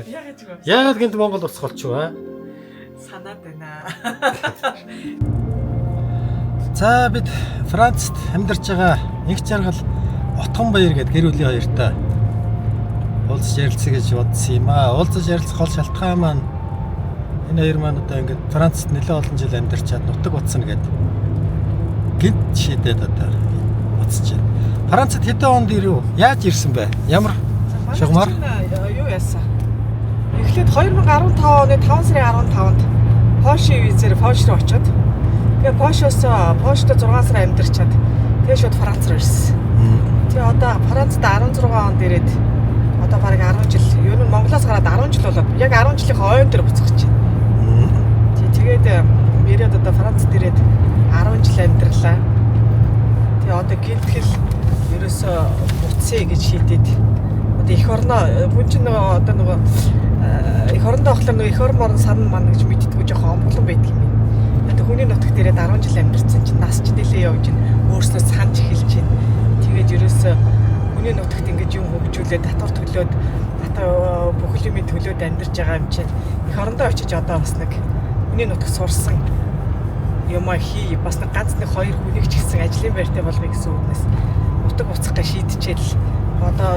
Яагаад ч юм Яагаад гэнт Монгол уцах болчих вэ? санаад байна. За бид Францад амьдарч байгаа их жаргал Отгон баяр гэдэг гэр бүлийн хоёртой уулзаж ярилцъя гэж бодсон юм аа. Уулзаж ярилцах гол шалтгаан маань энэ хоёр маань одоо ингээд Францад нэлээд олон жил амьдарчаад нутаг утсна гэдэг гинт шийдээд одоо уцаж байна. Францад хэдэн онд ирэв? Яаж ирсэн бэ? Ямар шугамар? Юу яасан? Эхлээд 2015 оны 5 сарын 15-нд Польшийн визээр Польш руу очиод тэгээ Польшоос Польшд 6 сар амьдарчаад тэгээ шууд Франц руу ирсэн. Тэгээ одоо Францад 16 онд ирээд одоо бараг 10 жил, ер нь Монголоос гараад 10 жил болоод яг 10 жилийнхээ ойн дээр буцах гэж байна. Тэгээд ирээд одоо Францад ирээд 10 жил амьдралаа. Тэгээ одоо гинтгэл ерөөсөө буцъя гэж шийдээд одоо эх орноо хүн чинь нөгөө одоо нөгөө эх орондоо болохоор нөгөө эх орон морон сарн ман гэж мэддэггүй жоохон омглон байдаг юм байна. Одоо хүний нутагт ирээд 10 жил амьдарсан чинь нас чинь нэлээ явж байна. Өөрснөө санаж эхэлж байна. Тэгээд ерөөсөө хүний нутагт ингэж юм хөгжүүлээд татвар төлөөд татвар бүхэл юмыг төлөөд амьдарч байгаа юм чинь эх орондоо очиж одоо бас нэг хүний нутагт сурсан юмаа хий, бас нэг ганц нэг хоёр хүнийг ч гэсэн ажлын байртай болгоё гэсэн үднэс нутаг буцах гэж шийдчихэл одоо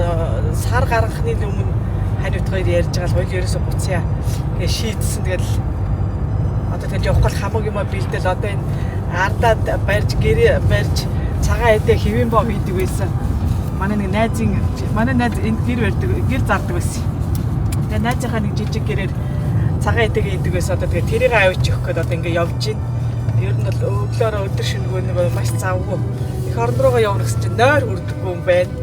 сар гаргахны өмнө хариут хоёр ярьж байгаа л хоёул ерөөсө буцъя гэж шийдсэн. Тэгэл одоо тэгэл явах гол хамаг юмаа бэлдэл одоо энэ ардаад барьж гэрээ барьж цагаан эдээ хэвийн боо хийдэг байсан. Манай нэг найзын манай найз энд гэр барьдаг, гэр зардаг байсан. Тэгээ найзынхаа нэг жижиг гэрээр цагаан эдэгээ хийдэг байсан. Одоо тэгээ тэрийг авчиж өгөх гээд одоо ингээ явж байна. Ер нь бол өглөөрөө өдөр шөнөгүй нөгөө маш завгүй. Эх орн руугаа явна гэсэн чинь нойр хүрдэггүй юм байна.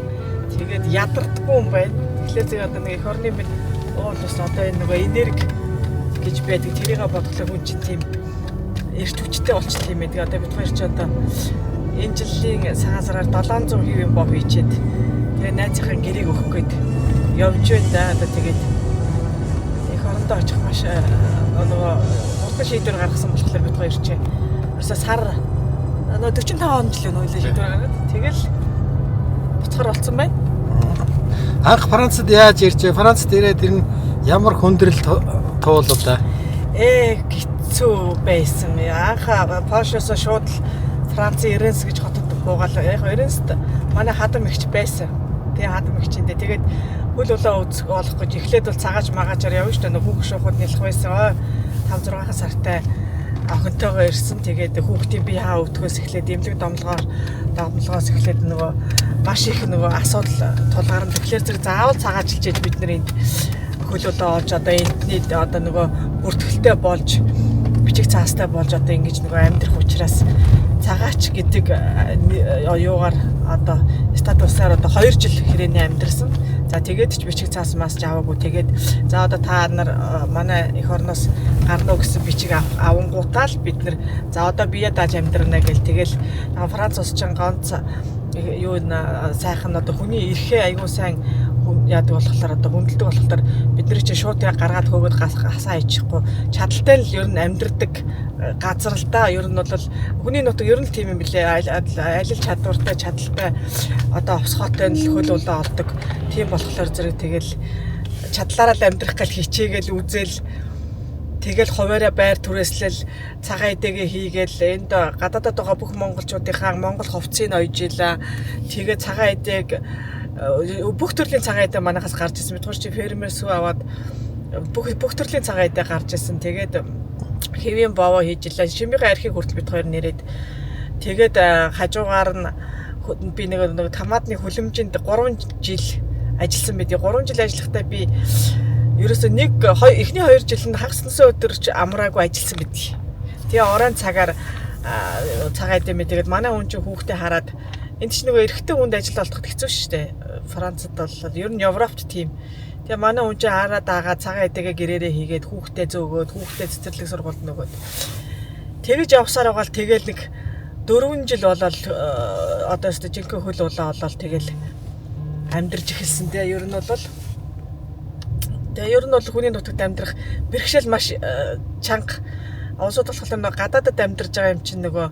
Тэгээд ядардаггүй юм байна. Тэгэхээр зэрэг одоо нэг эх орны минь уул ус одоо энэ нөгөө энерги гэж байдаг. Тэрийг бодглоо хүн чинь тийм эрч хүчтэй болчихсон юм байна. Тэгээ одоо бид хоёр чи одоо энэ жилийн цагаан сараар 700 хэвийн бов хийчихэд тэгээ найзынхаа гэрийг өгөх гээд явж байна да. Одоо тэгээд эх орондоо очих маш нөгөө хурдан шийдвэр гаргасан болохоор бид хоёр чи ерөөсөө сар нөгөө 45 он жил нөө шийдвэр гаргаад тэгэл буцахар болцсон байна. Анх Францад яаж иржээ? Францад ирээд тэр нь ямар хүндрэл туулав да? Хэцүү байсан. Анх Польшоос шууд л Францын Эренс гэж хотод буугаал. Яг Эренст манай хадам эгч байсан. Тэгээ хадам эгчэндээ тэгээд хөл улаа үзэх олох гэж эхлээд бол цагааж магаажаар явна шүү дээ. Нөгөө хүүхд шуухад нялх байсан. Ой 5 6 сартай охинтойгоо ирсэн. Тэгээд хүүхдийн бие хаа өвдгөөс эхлээд эмнэлэг домлогоос эхлээд нөгөө маш их нөгөө асуудал тулгарна. Тэгэхээр зэрэг заавал цагаажилж ээж бид нар энд хөл улаа олж одоо эндний одоо нөгөө бүртгэлтэй болж бичиг цаастай болж одоо ингэж нөгөө амьдрах учраас цагаач гэдэг юугаар одоо статусаар одоо 2 жил хэрээний амьдрсан. За тэгээд ч бичиг цаас мас ч аваагүй. Тэгээд за одоо та нар манай эх орноос гарна уу гэсэн бичиг авангуудаа л бид нар за одоо бие дааж амьдрна гэл тэгэл Франц улс чинь ганц юу сайхан одоо хүний эрхээ аягүй сайн яадаг болохоор одоо хүндэлдэг болохоор бид нар чинь шууд яг гаргаад хөөгд гасаа ичихгүй чадaltaй л ер нь амьдрдаг газар л да. Ер нь бол хүний нутаг ер нь л тийм юм билээ. Аль л чадвартай чадaltaй одоо овсгоотой нь л хөл улаа олдог. Тийм болохоор зэрэг тэгэл чадлаараа л амьдрах гал хичээгээл үзэл тэгэл хуваараа байр түрээслэл цагаан эдэгээ хийгээл энд гадаадад байгаа бүх монголчуудынхаа монгол хувцсыг ойж ила. Тэгээ цагаан эдээг бүх төрлийн цагаан эдээ манайхаас гарч ирсэн. Бид чи фермер сүү аваад бүх төрлийн цагаан эдээ гарч ирсэн. Тэгээд хэвийн бовоо хийж илаа. Шимийнхээ архийг хүртэл бид хоёр нэрээд тэгээд хажуугаар нь би нэг томатны хүлэмжинд 3 жил ажилласан байдаг. 3 жил ажиллахдаа би ерөөсөө нэг эхний 2 жил нь хагас нөсөө өдөр ч амраагүй ажилласан байдаг. Тэгээ оройн цагаар цагаан эдээ мэ тэгээд манай хүн чинь хүүхдээ хараад энд чинь нөгөө эрэгтэй хүнд ажил олдоход хэцүү шүү дээ. Францад бол ер нь Европт тийм. Тэгээ манай хүн чинь хараад агаа цагаан эдэгээ гэрээрээ хийгээд хүүхдээ зөөгөөд хүүхдээ цэцэрлэг сургуульд нөгөөд тэгэж явсаар байгаа л тэгэл нэг 4 жил болоод одоо өстө жинхэнэ хөл улаа олоод тэгэл амьдрч эхэлсэн те. Ер нь бол тэгээ ер нь бол хүний нутагт амьдрах бэрхшээл маш чанга. Улсууд болохоор нөгөө гадаадад амьдарч байгаа юм чинь нөгөө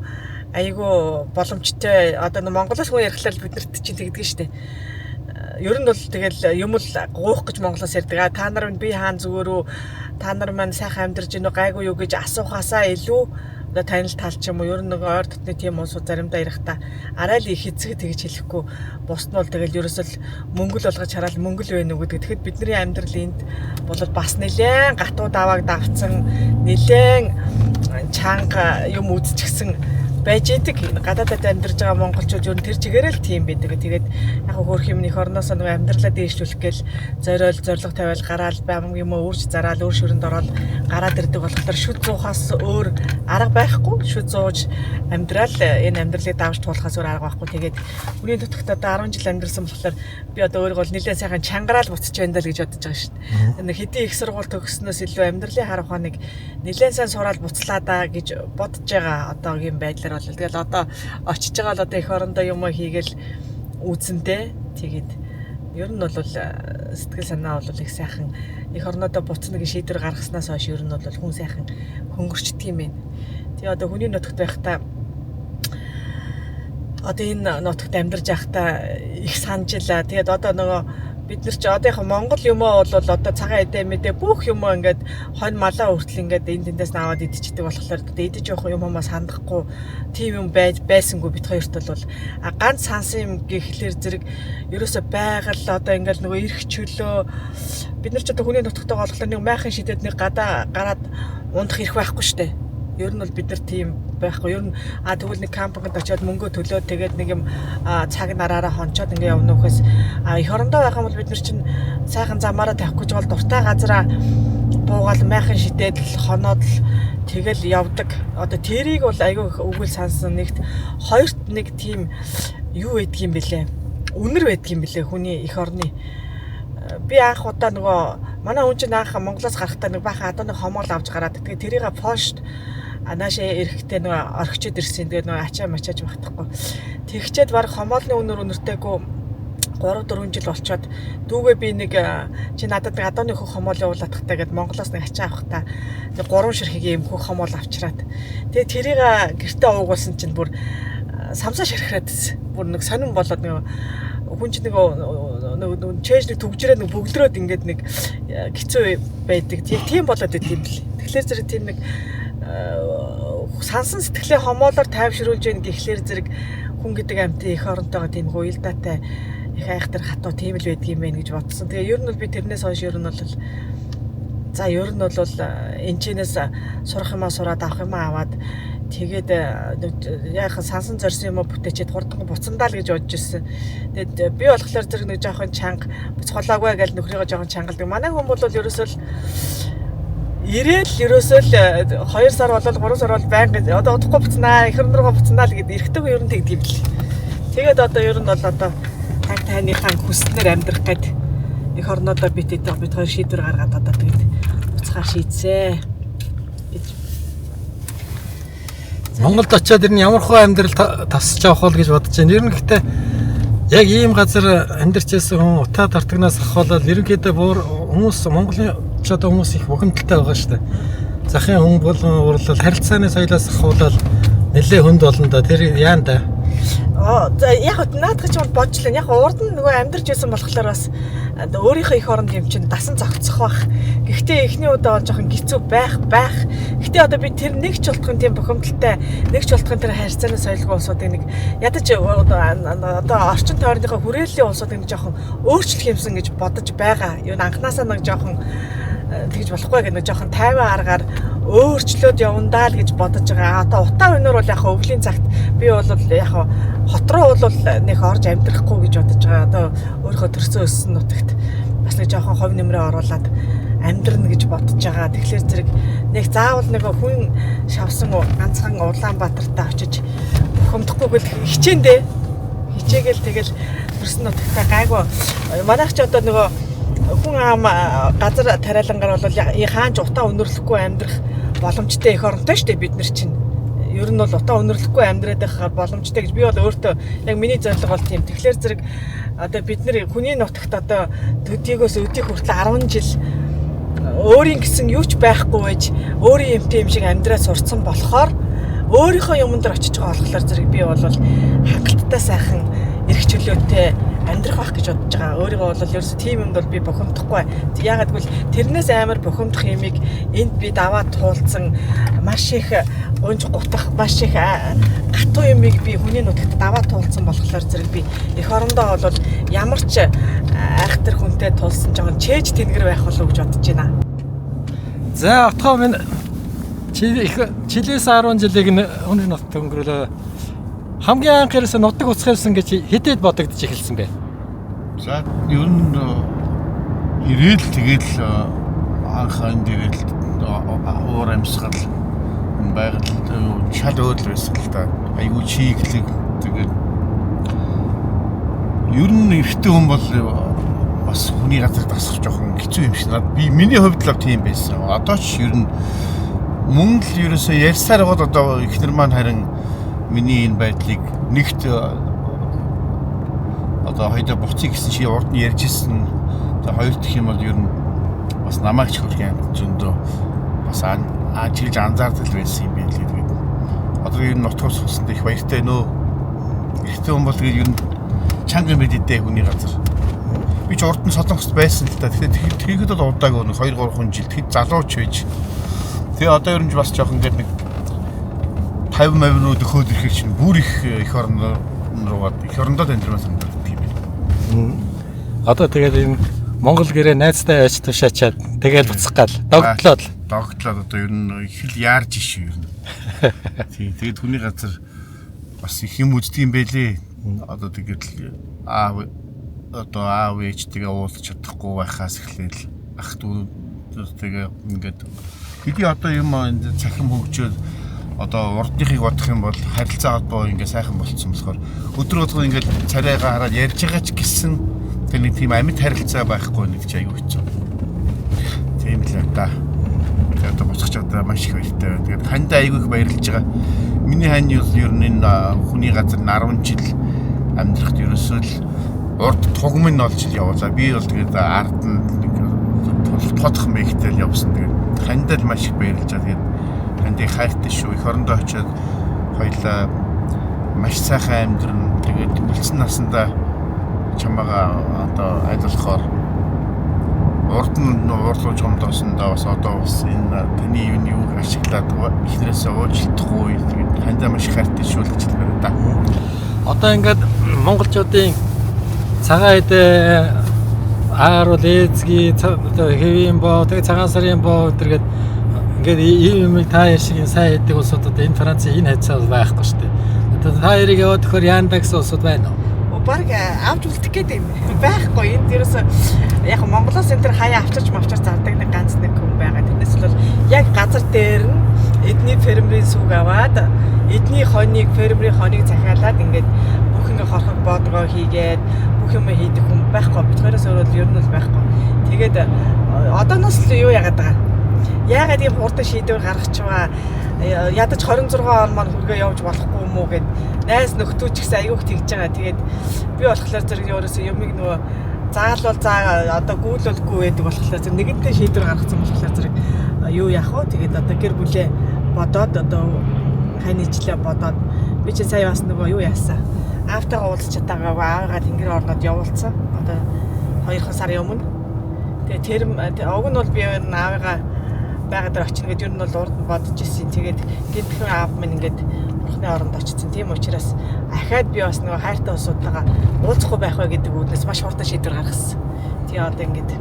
айгүй боломжтой. Одоо нөгөө Монголоос хүн ярихлаар биднэрт чинь тэгдэг штэ. Ер нь бол тэгэл юм л гуйх гэж Монголоос ярьдаг. А та нар минь би хаан зүгээр үү? Та нар маань сайхан амьдарч гинүү, гайгүй юу гэж асуухаасаа илүү одоо танил тал ч юм уу ер нь нөгөө ойр дотны тийм улсууд заримдаа ярихдаа арай л их эцэг тэгж хэлэхгүй, бус нь бол тэгэл ерөөсөө л мөнгө л болгож хараад мөнгө л байна уу гэдэг. Тэгэхэд бидний амьдрал энд бол бас нэлээн гатуу давааг давцсан, нэлээн чанга юм үзчихсэн байж идэг. Гадаадад амьдарч байгаа монголчууд ер нь тэр чигээрээ л тийм байдаг. Тэгээд яг хөөх юм их орноосоо нөгөө амьдралаа дээшлүүлэх гээл зориол зориг тавиал гараал байм юм уу өөрч зараал өөр шүрэнд ороод гараад ирдэг болохоор шүд зуухаас өөр арга байхгүй. Шүд зууж амьдрал энэ амьдралыг давж туулахаас өөр арга байхгүй. Тэгээд хүний нутагт одоо 10 жил амьдарсан болохоор би одоо өөрийгөө бол нэлээд сайхан чангараал буцаж байна даа л гэж бодож байгаа шүү дээ. Нэг хэдийн их сургууль төгссөнөөс илүү амьдралын хар ухааныг нэлээд сайн сураал буцлаа даа гэж бодож байгаа одоогийн байдлаар бол. Тэгэл одоо очиж байгаа л одоо эх орондоо юм хийгээл үзэндээ. Тэгээд ер нь бол сэтгэл санаа бол их сайхан эх орнодоо буцна гэж шийдвэр гаргаснаас хойш ер нь бол хүн сайхан хөнгөрчдөг юм байна. Тэгээ одоо хүний нутагт байхдаа одоо энэ нутагт амьдарч байхдаа их санаж илаа. Тэгээд одоо нөгөө бид нар чи одоо яг Монгол юмоо бол одоо цагаан эдээ мэдээ бүх юмоо ингээд хонь малаа хүртэл ингээд энэ тэндээс аваад идчихдэг болохоор одоо идэж явах юм юмаа сандахгүй тийм юм байсангүй бит хоёрт бол а ганц сансан юм гэхлээр зэрэг ерөөсө байгаль одоо ингээд нөгөө эрх чөлөө бид нар ч одоо хүний нутагт байгаа болохоор нэг майхан шидэд нэг гадаа гараад унтах эрх байхгүй штэ. Ер нь бол бид нар тийм байхгүй. Ер нь а тэгвэл нэг кампингд очиод мөнгө төлөөд тэгээд нэг юм цаг нараараа хончоод ингээ явна үхээс эх орондоо байх юм бол бид нар чинь сайхан замаараа тавих гэж бол дуртай газараа буугаал майхан шидээд л хоноод л тэгэл явдаг. Одоо тэрийг бол айгүй их өгөл сансан нэгт, хоёрт нэг тийм юу байдг юм бэлээ. Үнэр байдг юм бэлээ хүний эх орны. Би анх удаа нөгөө манай хүн чинь анх Монголоос гарахдаа нэг баахан адууны хомоол авч гараад тэгээ тэрийг пошт наашаа эрэхтэй нөгөө орхичод ирсэн. Тэгээ нөгөө ачаа мачааж багтахгүй. Тэгчээд баг хомоолны үнэр үнэртэйгүү 3-4 жил болчоод дүүгээ би нэг чи надад нэг адууны хөх хомоол явуулаадахтай гэд Монголоос нэг ачаа авахта нэг 3 ширхэг юм хөх хомоол авчираад тэгээ тэрийг гэртээ уугуулсан чинь бүр самсаа ширхрээд байсан. Бүр нэг сонин болоод нэг хүн чинь нэг чэйж нэг түгжрээд нэг бөглөрөөд ингээд нэг хэцүү байдаг. Яг тийм болоод байт юм бэл. Тэгэхээр зэрэг тийм нэг сансан сэтгэлээ хомоолоор тайвшруулж яах гэхлээр зэрэг хүн гэдэг амьтан эх оронтойгоо тийм уялдаатай их айхтар хатуу тийм л байдг юм байна гэж бодсон. Тэгээ ер нь бол би тэрнээс хойш ер нь бол за ер нь бол энэчнээс сурах юмаа сураад авах юмаа аваад тэгээд яахан сансан зорьсон юмаа бүтээчээд хурдан буцандаа л гэж бодож ирсэн. Тэгээд би болохоор зэрэг нэг жоохон чанга буцхолоогүй гэж нөхрийгөө жоохон чангалдаг. Манай хүн бол ерөөсөө л ирээл ерөөсөө л 2 сар болол 3 сар бол байнга одоо удахгүй буцнаа, эх орон руугаа буцнаа л гэд эргэдэг ер нь тэгдэг юм бэл. Тэгээд одоо ер нь бол одоо тань таныхаа хүснээр амьдрах гээд эх орнодоо бит хоёр шийдвэр гаргаад одоо тэгээд буцахаар шийдсэ гэж. Монголд очиод ер нь ямар хөө амьдрал тасч авах бол гэж бодож байна. Ер нь гэхдээ яг ийм газар амьдарч байсан хүн утаа тартагнаас ахвал ерөнхийдөө хүмүүс Монголын ч одоо хүмүүс их бухимдалтай байгаа шүү дээ. Захын хүн болон уурлал харилцааны соёлоос ахвал нэлээ хүнд болно да. Тэр яан да. За яг наадах ч бол бодлоо. Яг урд нь нөгөө амьдарч байсан болохоор бас өөрийнхөө эх оронд юм чинь дасан зохицох бах. Гэхдээ эхний удаа бол жоохон хэцүү байх. Гэхдээ одоо би тэр нэг ч болтгон тийм бухимдалтай, нэг ч болтгон тэр харилцааны соёлгүй улсуудыг нэг ядаж одоо орчин тойрныхоо хүрээллийн улсуудыг нэг жоохон өөрчлөх юмсан гэж бодож байгаа. Юу анханасаа нэг жоохон тэгж болохгүй гэх нэг жоохон тайван аргаар өөрчлөөд явандаа л гэж бодож байгаа. Одоо утаа өнөр бол яг өвлийн цагт би бол яг хот руу бол нэг орж амьдрахгүй гэж бодож байгаа. Одоо өөрийнхөө төрсөн өссөн нутагт бас нэг жоохон хов нэмрээ оруулаад амьдрна гэж бодож байгаа. Тэгэхээр зэрэг нэг заавал нэг хүн шавсан ганцхан Улаанбаатартаа очиж бухимдахгүй гэл хичээндээ хичээгээл тэгэл төрсөн нутагтаа гайгүй. Манайх ч одоо нөгөө хүн ам газар тариалангаар бол хаанч утаа өнөрлөхгүй амьдрах боломжтой эх оронтой шүү дээ бид нар чинь. Ер нь бол утаа өнөрлөхгүй амьдраад байхаар боломжтой гэж би бол өөртөө яг миний зорилго бол тийм. Тэгэхээр зэрэг одоо бид нар хүний нутагт одоо төдийгөөс өдийг хүртэл 10 жил өөрийн гэсэн юу ч байхгүй байж өөрийн юмтай юм шиг амьдраа сурцсан болохоор өөрийнхөө юмн дээр очиж байгаа болохоор зэрэг би бол хангалттай сайхан эрх чөлөөтэй амьдрах байх гэж бодож байгаа. Өөрийгөө бол ерөөсө тийм юмд бол би бухимдахгүй. Яагаад гэвэл тэрнээс амар бухимдах юмыг энд би даваа туулсан маш их гунж гутах, маш их гатуу юмыг би хүний нутагт даваа туулсан болохоор зэрэг би эх орондоо бол ямар ч айхтар хүнтэй тулсан жоохон чээж тэнгэр байх болов уу гэж бодож байна. За, Отгоо минь, чи их чилээс 10 жилийг хүний нутагт өнгөрөөлөө. Хамгийн анх ерөөсө нутаг уцах юмсан гэж хэдэд бодогдож эхэлсэн бэ? За, ер нь ирээл тэгэл анх энд ирээл уур амьсгал, байгаль шал өөр л байсан л да. Айгүй чиглэг, тэгээд ер нь эрэгтэй хүн бол бас хүний газар дасах жоохон хэцүү юм шиг над би миний хувьд л тийм байсан. Одоо ч ер нь мөн л ерөөсөө ярьсаар байгаад одоо эхнэр маань харин миний энэ байдлыг нэгт одоо хоёдоо буцъя гэсэн чи урд нь ярьж ирсэн. За, хоёр дахь юм бол ер нь бас намайг ч хөрхийн амт зөндөө бас ажиглаж анзаардаг байсан юм байна л гэдэг. Одоо ер нь нутгаас сусанд их баяртай нөө. Эрэгтэй хүн бол тэгээд ер нь чанга юм байд дээ хүний газар. Би ч урд нь Солонгост байсан л та. Тэгэхээр тэгэхэд бол удаагүй нэг 2 3 жил тэгэхэд залууч байж. Тэгээ одоо ер нь бас жоохон ингээд нэг 50 50 руу дөхөөд ирэхэр чинь бүр их эх орн руугаад эх орондоо амьдрмаа санагддаг юм байна. Одоо тэгээд энэ Монгол гэрээ найзтай байж тушаачаад тэгэл буцах гал догтлоод. Догтлоод одоо ер нь их л яарж иш ер нь. Тий, тэгээд хүний газар бас их юм үздэг юм байлээ. Одоо тэгээд аав одоо аав ээжтэйгээ уулзах чадахгүй байхаас эхлээл ах дүү тэгээ ингээд хэдий одоо юм энэ цахим хөгжөөд одоо урдныхыг бодох юм бол харилцаа холбоо ингээд сайхан болцсон болохоор өдөр болгон ингээд царайгаа хараад ярьж байгаа ч гэсэн тэр нэг тийм амьд харилцаа байхгүй нэг ч айгүй хэцүү. Тийм л байна да. Тэгээд одоо буцах чадаа маш их баяртай байна. Тэгээд хандаа айгүй их баярлж байгаа. Миний хань ер нь энэ хүний газар 10 жил амьдрахад ерөөсөө л урд тугам нь олж явуулаа. Би бол тэгээд ард нь нэг тодхон бэхтэл явсан. Тэгээд хандаа л маш их баярлж байгаа. Тэгээд хандыг хайртай шүү. Эх орондоо очиод хоёлаа маш сайхан амьдрна. Тэгээд үлдсэн насандаа чамаага одоо аль болохоор урд нь уурлууж гомдоосондоо бас одоо бас энэ таны юу юуг ашиглаад эхнэрээсээ уучлахгүй. Тэгээд хандаа маш их хайртай шүү л гэж хэлмээр да. Одоо ингээд монголчуудын цагаан эдээ ааруул эзги одоо хэвийн боо тэгээ цагаан сарын боо өдөргээд ингээд ийм юмыг та хоёр шиг сайн хийдэг улсууд одоо энэ Францын энэ хавцаа бол байхгүй шүү дээ. Одоо та хоёрыг яваад төхөр яандаа гэсэн улсууд байна уу? Бараг авч үлдэх гээд юм. Байхгүй, энд ерөөсө яг Монголоос энэ төр хаяа авчирч мавчар зардаг нэг ганц нэг хүн байгаа. Тэрнээс л бол яг газар дээр нь эдний фермерийн сүг аваад эдний хоныг фермерийн хоныг захиалаад ингээд бүх ингээ хорхог боодгоо хийгээд бүх юм хийдэг хүн байхгүй. Бид хоёроос өөр бол ер нь бол байхгүй. Тэгээд одооноос л юу яагаад байгаа. Яагаад ийм хурдан шийдвэр гаргачихваа. Ядаж 26 он маань хүргээ явж болохгүй юм уу гэд найз нөхдөө ч гэсэн айгүйх тэгж байгаа. Тэгээд би болохоор зэрэг ерөөсөө юмыг нөгөө заал бол заа одоо гүйл бол гүү гэдэг болохоор зэрэг нэгэнтээ шийдвэр гаргацсан болохоор зэрэг юу яах вэ? Тэгээд одоо гэр бүлээ бодоод одоо хань ижлээ бодоод би чи сая бас нөгөө юу яасан. Аавтайгаа уулзч чадаагаа аавыгаа тэнгэр орнод явуулсан. Одоо 2 сарын өмнө. Тэгээ тэр уг нь бол би ер нь аавыгаа байгаа дээр очино гэдээ ер нь бол урд нь бодож ирсэн. Тэгээд гинтхэн аав минь ингээд бурхны оронд очсон. Тийм учраас ахаад би бас нөгөө хайртай улсуудтайгаа уулзахгүй байх вэ гэдэг үүднээс маш хурдан шийдвэр гаргасан. Тэгээ одоо ингээд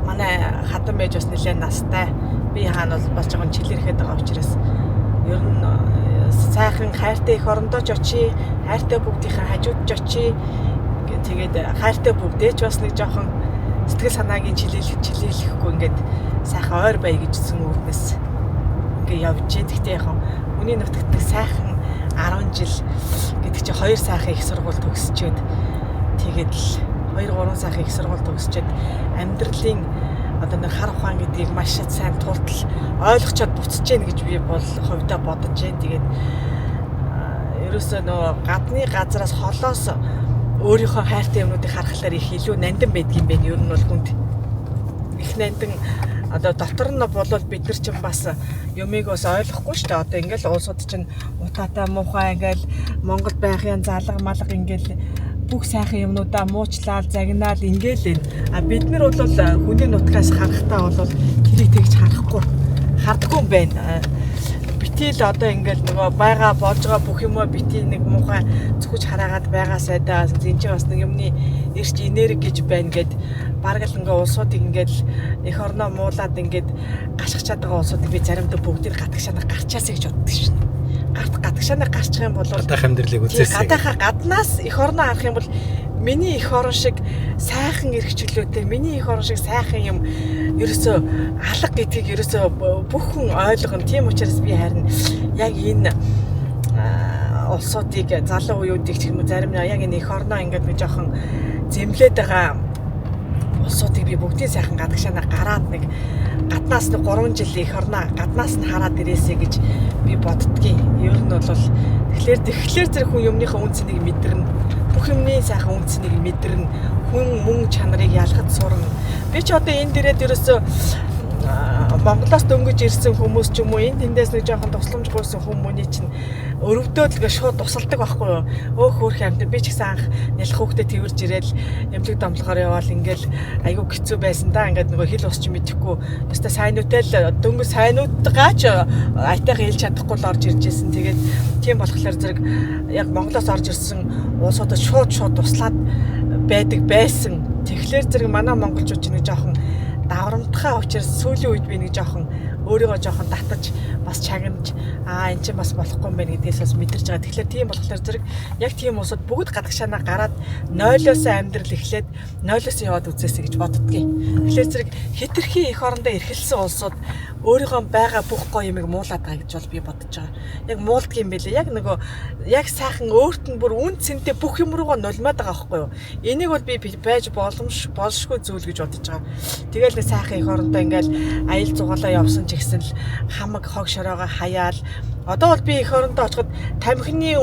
манай хатан байж бас нэлээд настай. Би хаана бол бас жоохон чилэрхэд байгаа учраас ер нь сайхан хайртай эх орондоо ч очие, хайртай бүгдийнхээ хажууд ч очие. Тэгээд хайртай бүгдээ ч бас нэг жоохон сэтгэл санаагийн чилээлэхгүй ингээд сайхан ойр бай гэжсэн үүднээс ингээ явж дээ. Гэхдээ яг хүний нутагт нэг сайхан 10 жил гэдэг чинь 2 сайхан их сургууль төгсчөөд тэгээд л 2 3 сайхан их сургууль төгсчөөд амьдралын одоо нэг хар ухаан гэдгийг маш сайн тултал ойлгочоод буцаж гин гэж би бол хувьдаа бодож байна. Тэгээд ерөөсөө нөгөө гадны газраас холоос өөрийнхөө хайртай юмнуудыг харахлаар их илүү нандин байдаг юм байна. Ер нь бол хүнд их нандин одоо дотор нь болвол бид нар чинь бас юмыг бас ойлгохгүй шүү дээ. Одоо ингээл улсууд чинь утаатай муухай ингээл Монгол байхын залга малга ингээл бүх сайхан юмнуудаа муучлаад, загнаал ингээл энэ. А бид нар бол хүний нутгаас харахтаа бол тэрийг тэгж харахгүй хардггүй юм байна. Бити л одоо ингээл нөгөө байгаа болж байгаа бүх юмаа бити нэг муухай цөхөж хараагаад байгаа сайдаа энэ чинь бас нэг юмны эрч энерги гэж байна гэд бараг л ингээ улсуудыг ингээл эх орноо муулаад ингээд гашгачаад байгаа улсуудыг би заримдаа бүгдийг гадагшаанаа гарчаасаа гэж боддог шин. Гарт гадагшаанаа гарчих юм бол Гадаах амьдралыг үзээсэй. Гадаахаа гаднаас эх орноо харах юм бол миний эх орон шиг сайхан эрх чөлөөтэй, миний эх орон шиг сайхан юм ерөөсөө алга гэдгийг ерөөсөө бүх хүн ойлгоно. Тийм учраас би харин яг энэ улсуудыг залуу үеүүдийг ч юм уу зарим яг энэ эх орноо ингээд нэг жоохон зэмлээд байгаа улсуудыг би бүгдийн сайхан гадагшаанаа гараад нэг гаднаас нэг 3 жил эх орноо гаднаас нь хараад ирээсэй гэж би боддгийн. Ер нь бол тэгэхээр зэрэг хүн юмныхаа үн цэнийг мэдэрнэ. Бүх юмны сайхан үн цэнийг мэдэрнэ. Хүн мөн чанарыг ялгаж сурна. Би ч одоо энэ дээрээ ерөөсөө Монголоос дөнгөж ирсэн хүмүүс ч юм уу энэ тэндээс нэг жоохон тусламж гуйсан хүмүүний чинь өрөвдөөд л шууд тусалдаг байхгүй юу. Өөх хөөх амьд би ч гэсэн анх нялх хүүхдээ тэрвэрж ирээл эмнэлэг домлогоор яваал ингээл айгүй хэцүү байсан да. Ингээд нөгөө хэл ус ч мэдэхгүй. Өстой сайнуутай л дөнгөж сайнуудгаач айтайхан хэлж чадахгүй л орж ирж исэн. Тэгээд тийм болохоор зэрэг яг Монголоос орж ирсэн улсуудад шууд туслаад байдаг байсан. Тэгэхээр зэрэг манай монголчууд ч нэг жоохон даврамтхаа учраас сүүлийн үед би нэг жоохон өөрийгөө жоохон татаж бас чагнаж эн чинь бас болохгүй юм байна гэдгээс бас мэдэрч байгаа. Тэгэхээр тийм болохоор зэрэг яг тийм улсууд бүгд гадагшаанаа гараад нойлоос амьдрал эхлээд нойлоос яваад үзээсэй гэж боддгийн. Тэгэхээр зэрэг хэтэрхий эх орондоо эрхэлсэн улсууд өөрийнхөө байгаа бүх гоё юмыг муулаад байгаа гэж бол би бодож байгаа. Яг муулдаг юм байлээ. Яг нөгөө яг сайхан өөрт нь бүр үн цэнтэй бүх юм руугаа нулимаад байгаа байхгүй юу? Энийг бол би байж болшгүй зүйл гэж бодож байгаа. Тэгэл нэг сайхан эх орондоо ингээл аял зугаалаа явсан ч гэсэн л хамаг хог шороогоо хаяал. Одоо бол би эх орондоо очиход тамхины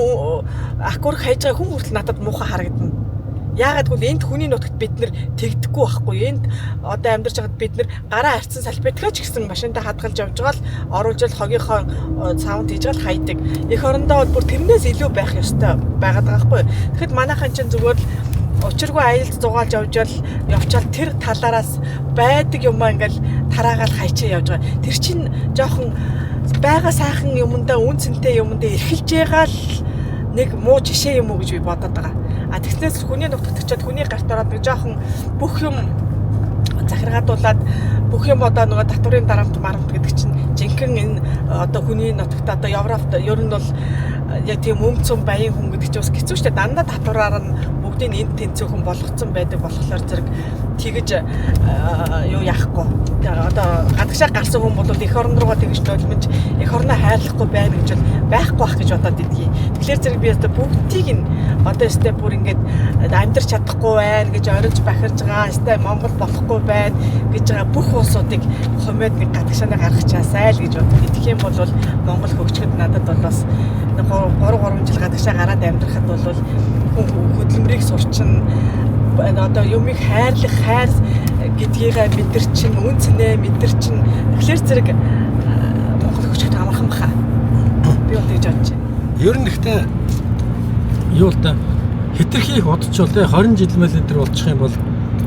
акур хайж байгаа хүн хүртэл надад муухай харагдана. Яагаад гэвэл энд хүний нутагт бид нэр тэгдэхгүй байхгүй. Энд одоо амьдарч байхад бид нэр гараа арцсан салфеткаа ч гэсэн машиндаа хадгалж явж байгаа л оруулж л хогийнхоо савнд хийж байгаа л хайдаг. Эх орондоо бол бүр тэрнээс илүү байх ёстой байгаад байгаа байхгүй. Тэгэхэд манайхан чинь зүгээр л учиргүй аялд зугаалж явчаал тэр талаараас байдаг юмаа ингээл тараагаал хайчаа явж байгаа. Тэр чинь жоохон байгаа сайхан юмдаа үн цэнтэй юмдаа эрхэлж байгаа л нэг муу жишээ юм уу гэж би бодоод байгаа. А тэгснээс хүний нутагт очиад хүний гарт ороод нэг жоохон бүх юм захиргаадуулаад бүх юм одоо нөгөө татварын дарамт марамт гэдэг чинь жинхэнэ энэ одоо хүний нутагт одоо Европт ер нь бол яг тийм өмцөн баян хүн гэдэг чинь бас хэцүү шүү дээ. Дандаа татвараар нь бүгдийг энд тэнцвэрхэн болгоцсон байдаг болохоор зэрэг тэгэж юу яахгүй. Одоо гадагшаа гарсан хүн бол эх орн руугаа тэгж нулимж эх орноо хайрлахгүй байна гэж бол байхгүй бах гэж бодоод идэгий. Тэгэхээр зэрэг би одоо бүгдийг нь одоо өстэй бүр ингээд амьдрч чадахгүй байна гэж орилж бахарж байгаа, өстэй Монгол болохгүй байна гэж байгаа бүх улсуудыг хомоод нэг гадагшаанаа гаргачаасай л гэж боддог. Тэгэх юм бол Монгол хөгжихэд надад бол бас 3 жил гадагшаа гараад амьдрахад бол хүн хөдөлмөрийг сурчин, одоо юмыг хайрлах хайр гэдгийг мэдэрчин, үн цэнэ мэдэрчин. Тэгэхээр зэрэг Монгол хөгжихэд амархан баха. Би бол тэгж бодож байна. Ер нь гэхдээ юу л да хэтэрхий их удчвал те 20 жил мэл энэ төр болчих юм бол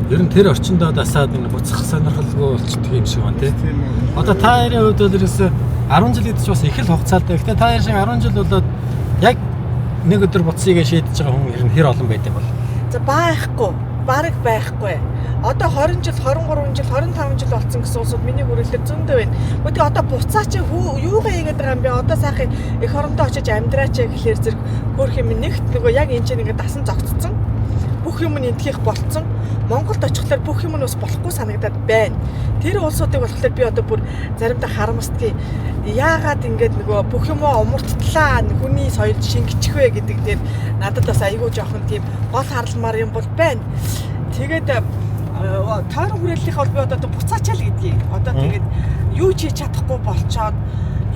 ер нь тэр орчиндөө дасаад энэ буцах сонирхолгүй болчихдөг юм шиг байна те. Одоо та хоёрын хувьд бол ерөөсөө 10 жил гэдэг чинь бас их л хугацаатай. Гэхдээ та хоёр шиг 10 жил болоод яг нэг өдөр буцъя гэж шийдэж байгаа хүн ер нь хэр олон байд юм бол? За байхгүй. Бараг байхгүй. Одоо 20 жил, 23 жил, 25 жил болсон гэсэн улсууд миний хүрээлэлээр зөндөө байна. Гэхдээ одоо буцаач юугаа хийгээд байгаа юм бэ? Одоо сайхан эх орондоо очиж амьдраач гэхлээр зэрэг хөөх юм нэгт нөгөө яг энэ чинь ингээд дасан зогтцсон. Бүх юм нь энтхийх болцсон. Монголд очихлоор бүх юм нь бас болохгүй санагдаад байна. Тэр улсуудыг болохоор би одоо бүр заримдаа харамсдгийг. Яагаад ингээд нөгөө бүх юмаа умартлаа хүний соёл шингэчих вэ гэдэг дээр надад бас айгүй жоохон тийм гол харалмаар юм бол байна. Тэгээд тойрон хүрээллийнхээ бол би одоо буцаачаал гэдгийг. Одоо тэгээд юу ч хийж чадахгүй болчоод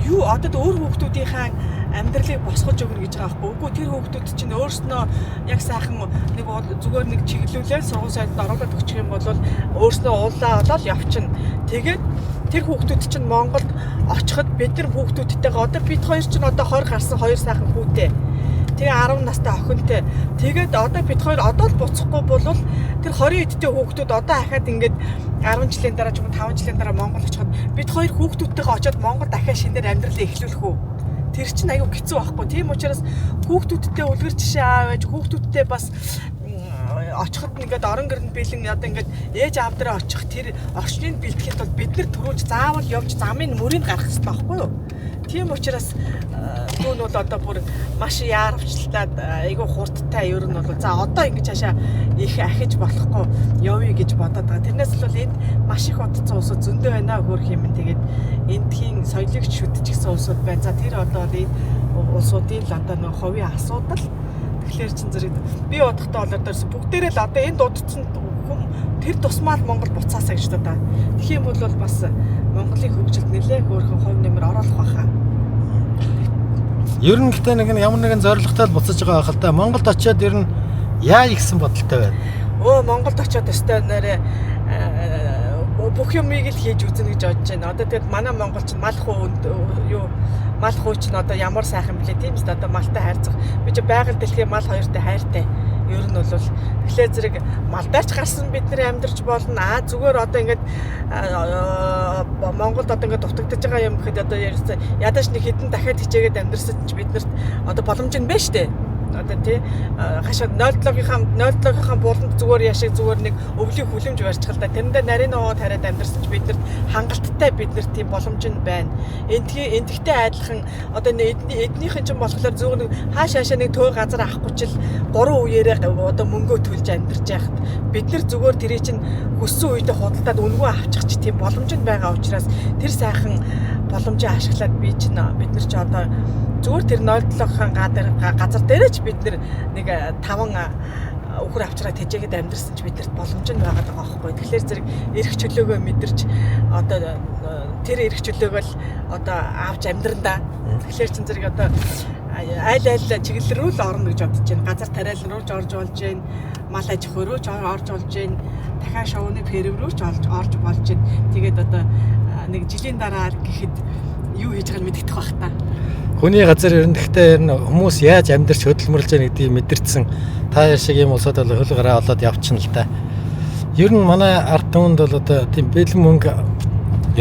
юу одоо өөр хүүхдүүдийнхээ амьдралыг босгож өгнө гэж байгаа байхгүй. Үгүй тэр хүүхдүүд чинь өөрснөө яг сайхан нэг зүгээр нэг чиглүүлээд сургууль сайд оруулаад өгчих юм бол өөрснөө уулаа олоод явчихна. Тэгээд тэр хүүхдүүд чинь Монголд очиход бид нар хүүхдүүдтэйгээ одоо бид хоёр чинь одоо 20 гарсан хоёр сайхан хүүтэй. Тэгээ 10 настай охинтой. Тэгээд одоо бид хоёр одоо л буцахгүй бол тэр 20 эдтэй хүүхдүүд одоо ахаад ингээд 10 жилийн дараа ч юм уу 5 жилийн дараа Монгол очиход бид хоёр хүүхдүүдтэйгээ очиод Монгол дахиад шинээр амьдралаа эхлүүлэх үү? Тэр чинь аюу хэцүү байхгүй. Тийм учраас хүүхдүүдтэй үлгэр жишээ аав ээж хүүхдүүдтэй бас очиход ингээд орон гэрнд бэлэн одоо ингээд ээж аав дээр очих тэр орчныг бэлтгэхэд бол бид нар түрүүлж заавал явж замын мөрийг гаргах хэрэгтэй байхгүй юу? Тийм учраас түүн бол одоо бүр маш яаравчлаад айгүй хурдтай ер нь бол за одоо ингэж хашаа их ахиж болохгүй явъя гэж бодоод байгаа. Тэрнээс л бол энд маш их удцсан улсууд зөндөө байна хөөх юм. Тэгээд эндхийн соёлыг шүтчихсэн улсууд байна. За тэр одоо энэ улсуудын л одоо нэг хувийн асуудал. Тэгэхээр чин зэрэг би бодохдоо бол одоо бүгдээрээ л одоо энд удцсан хүм тэр тусмаа л Монгол буцаасаа гэж бодоо. Тэгэх юм бол бас Монголын хөгжилд нэлээд хөөрхөн хувь нэмэр оруулах байхаа. Ер нь гэтээ нэг нь ямар нэгэн зорилготой л буцаж байгаа байх л да. Монголд очиод ер нь яа ихсэн бодолтой байна. Өө Монголд очиод өстой нэрээ бүх юмыг л хийж үзнэ гэж бодож байна. Одоо тэгэд манай Монгол чинь мал хуу юу мал хуу чинь одоо ямар сайхан блэ тийм үст одоо малтай хайрцах. Би чи байгаль дэлхийн мал хоёртой хайртай. Ер нь бол тэгэхээр зэрэг малдаарч гарсан бид нар амьдарч болно. Аа зүгээр одоо ингээд Монголд одоо ингээд дутагдж байгаа юм гэхэд одоо ядаж нэг хэдэн дахиад хичээгээд амьдарсан ч биднэрт одоо боломж нь байна штэ. Одоо тий хашаа 07-ийнхаа буланд зүгээр яшиг зүгээр нэг өвлийн хүлэмж барьчих л да. Тэрэндээ нарийн ногоо тариад амьдарсан ч биднэрт хангалттай биднэрт тийм боломж нь байна. Энтхтэй адилхан одоо эднийхэн чинь болохоор зүгээр нэг хааш хаашаа нэг төө газар авахгүй чил 3 үеэрээ одоо мөнгөө төлж амьдарч яхад бид нар зүгээр тэрий чинь хүссэн үедээ худалдаад үнэгүй авчих чи тийм боломж нь байгаа учраас тэр сайхан боломжийг ашиглаад би чинь бид нар чи одоо зүгээр тэр 07-ын газар дээр ч бид нэг 5 үхэр авчраа тэжээгээд амьдарсан ч биднэрт боломж нь байгаа даа байхгүй. Тэгэхээр зэрэг эрх чөлөөгөө мэдэрч одоо тэр эрх чөлөөгөө л одоо авч амьдран да. Тэгэхээр чин зэрэг одоо аль аль чиглэл рүү л орно гэж бодож байна. Газар тариалан руу ч орж болж байна. Мал аж ахуй руу ч орж болж байна. Дахиад шоуны ферм рүү ч орж болж байна. Тэгээд одоо нэг жилийн дараа гэхэд юу хийж байгааг мэдэгдэх бах та. Хүний газар ер нь гэхдээ ер нь хүмүүс яаж амьдарч хөдөлмөрлж байгаа гэдгийг мэдэрсэн та яар шиг юм улсад бол хөл гараа олоод явчихна л да. Ер нь манай ард түмэнд бол одоо тийм бэлэн мөнгө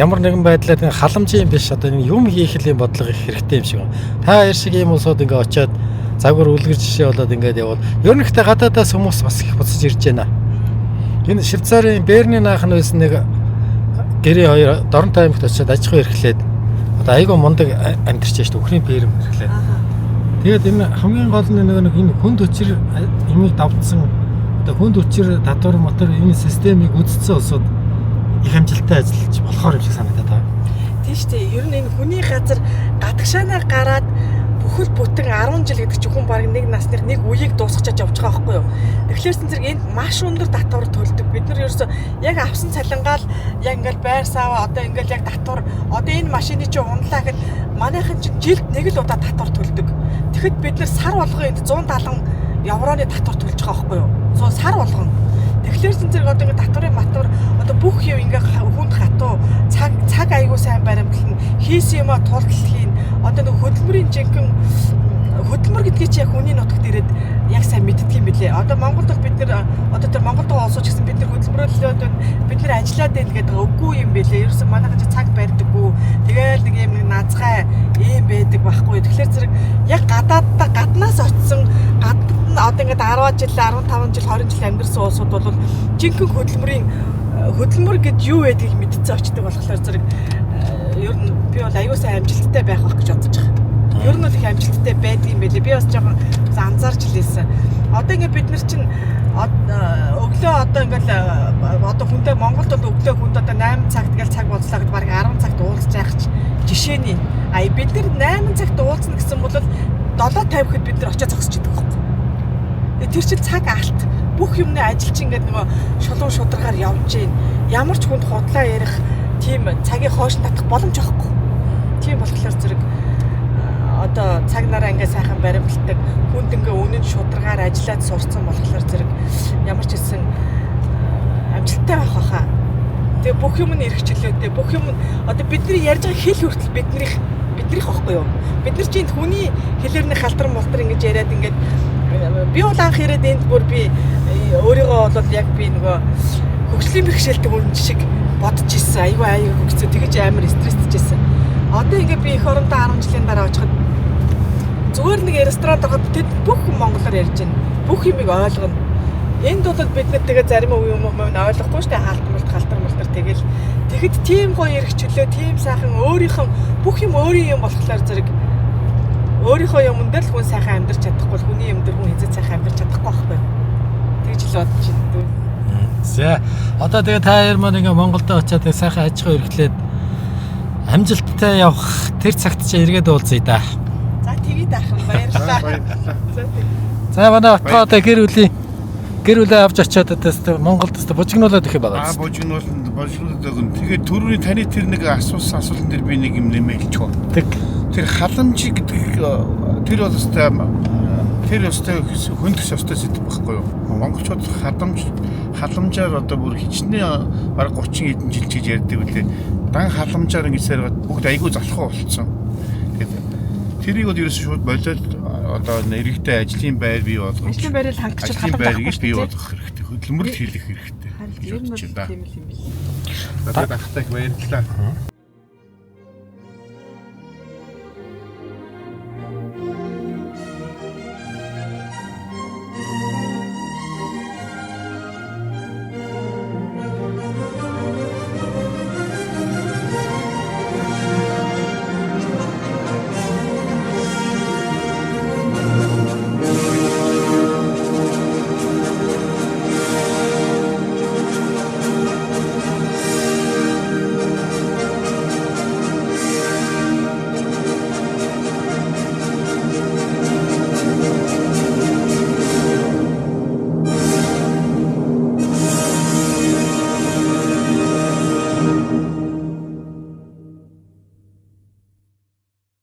ямар нэгэн байдлаар тийм халамжийн биш одоо энэ юм хийх л юм бодлого их хэрэгтэй юм шиг байна. Та яар шиг юм улсууд ингээ очиод загвар үлгэр жишээ болоод ингээд явбал ер нь гэхдээ гадаадаас хүмүүс бас их буцаж ирж байна. Энэ Швейцарын Берний наах нь байсан нэг гэрээ хоёр Дорнот аймагт очиод аж ахуй эрхлээд одоо айгүй мундаг амьдарч шүү дээ. Үхрийн ферм эрхлээд. Тэгээд энэ хамгийн гол нь нэг энэ хүнд хүчээр юмыг давтсан одоо хүнд хүчээр татвар мотор энэ системийг үзсэн улсууд их амжилттай ажиллаж болохоор юм шиг санагдаад байна. Тийм шүү дээ. Ер нь энэ хүний газар гадагшаанаар гараад бүхэл бүтэн 10 жил гэдэг чинь хүн баг нэг насных нэг үеийг дуусгачаад явж байгаа байхгүй юу. Тэгэхээр зэрэг энд маш өндөр татвар төлдөг. Бид нар ерөөсөө яг авсан цалингаал яг ингээл байр саваа одоо ингээл яг татвар одоо энэ машины чинь унлаа гэхэд манайхан чинь жилд нэг л удаа татвар төлдөг. Тэгэхэд бид нар сар болгон энд 170 евроны татвар төлж байгаа байхгүй юу. Сар болгон. Тэгэхээр зэрэг одоо ингээд татварын матвар одоо бүх юм ингээ хүнд хатуу цаг айгуу сайн баримтлана. Хийсэн юмаа тултал хийн. Одоо нэг хөдөлмөрийн жинхэнэ хөдөлмөр гэдгийг чи яг хүний нутагт ирээд яг сайн мэддэг юм билээ. Одоо Монголд бол бид нэр одоо тэр Монголд байгаа улсууд ч гэсэн бид нар хөдөлмөрлөлөөд бид нар ажиллаад байна гэдэг үгүй юм билээ. Ерөөсөн манайхан чи цаг барьдаггүй. Тэгээл нэг юм нэг назгай ийм байдаг байхгүй. Тэгэхээр зэрэг яг гадааддаа гаднаас очисон гадна одоо ингээд 10 жил, 15 жил, 20 жил амьдарсан улсууд бол жинхэнэ хөдөлмөрийн хөдөлмөр гэд юу байдгийг мэдсэн очдөг болохоор зэрэг ер нь би бол аюу сайн амжилттай байх байх гэж бодож байгаа. Ер нь бол их амжилттай байдаг юм билээ. Би бас жоохон анзаарч лээсэн. Одоо ингээд бид нар чинь өглөө одоо ингээд одоо хүнтэй Монголд бол өглөө хүнд одоо 8 цагт гээл цаг болцлоо гэд бараг 10 цагт уулзж яах ч жишээний. А бид нар 8 цагт уулзна гэсэн бол 7:50 гэхэд бид нар очиж зогсож идэг байхгүй. Тэр чинь цаг алт. Бүх юмны ажил чинь ингээд нөгөө шулуун шударгаар явж гин. Ямар ч хүнд худлаа ярих тийм цагийн хойш татах боломж байхгүй. Тийм болохоор зэрэг одоо цаг нараа ингээ сайхан баримталдаг хүнд ингээ үнэн шударгаар ажиллаад сурцсан болохоор зэрэг ямар ч хэлсэн амжилттай байх байхаа. Тэгээ бүх юм нь эрх чөлөөтэй, бүх юм нь одоо бидний ярьж байгаа хэл хүртэл бидний биднийх байхгүй юу? Бид нар чинь хүний хэлээр нэг халтар мултар ингэж яриад ингээд би бол анх ирээд энд бүр би өөрийгөө бол яг би нөгөө хөгжлийн бэрхшээлтэй хүн шиг бодож ирсэн. Айгүй айгүй хөгжсөн. Тэгэж амар стресстэйжсэн. Одоо ингээд би эх орондоо 10 жилийн дараа очиход зүгээр нэг ресторанд ороход тэд бүх хүн монголоор ярьж байна. Бүх юмыг ойлгоно. Энд бол бид нар тэгээ зарим юм ойлгохгүй шүү дээ. Хаалт мулт халтар мултар тэгэл тэгэхэд тийм гоё эрх чөлөө, тийм сайхан өөрийнх нь бүх юм өөрийн юм болохоор зэрэг өөрийнхөө юмн дээр л хүн сайхан амьдарч чадахгүй бол хүний юм дээр хүн хэзээ сайхан амьдарч чадахгүй байхгүй. Тэгж л бодож байна. За одоо тэгээ та хоёр маань ингээ Монголд очиад тэгээ сайхан аж ахуй эрхлээд амжилттай явах тэр цагт чи эргээд уулзъя да. За тэгээд ах юм баярлалаа. Баярлалаа. За тэг. За манай Отгоо одоо гэр бүлээ авч очиод одоо өстө Монголд өстө бужигнуулаад өгөх юм байгаа. Аа божигнууланд божигнуулаад өгнө. Тэгээд түрүүний таны тэр нэг асуусан асуултан дээр би нэг юм нэмээ хэлчихв. Тэг. Тэр халамж гэдэг тэр бол өстой тэр өстой хүнд өстой сэдв байхгүй юу? Монголчууд халамжаар одоо бүр хичнээн бараг 30 хэдэн жил чиж ярьдаг үлээ. Дан халамжаар ингэсээр бүгд айгүй залхуу болцсон. Тэгээд тэрийг бол ерөөсөө шууд болоод одоо нэрэгтэй ажлын байр бий болгож Ажлын байрыг хангаж ажлын халамж байрыг авахгүй бий шүү дээ. болгох хэрэгтэй. Хөдөлмөрлөлт хийх хэрэгтэй. Харин гэж ер нь бодож бол байна. тийм л юм биш. Тэгээд ахтай их баярлалаа.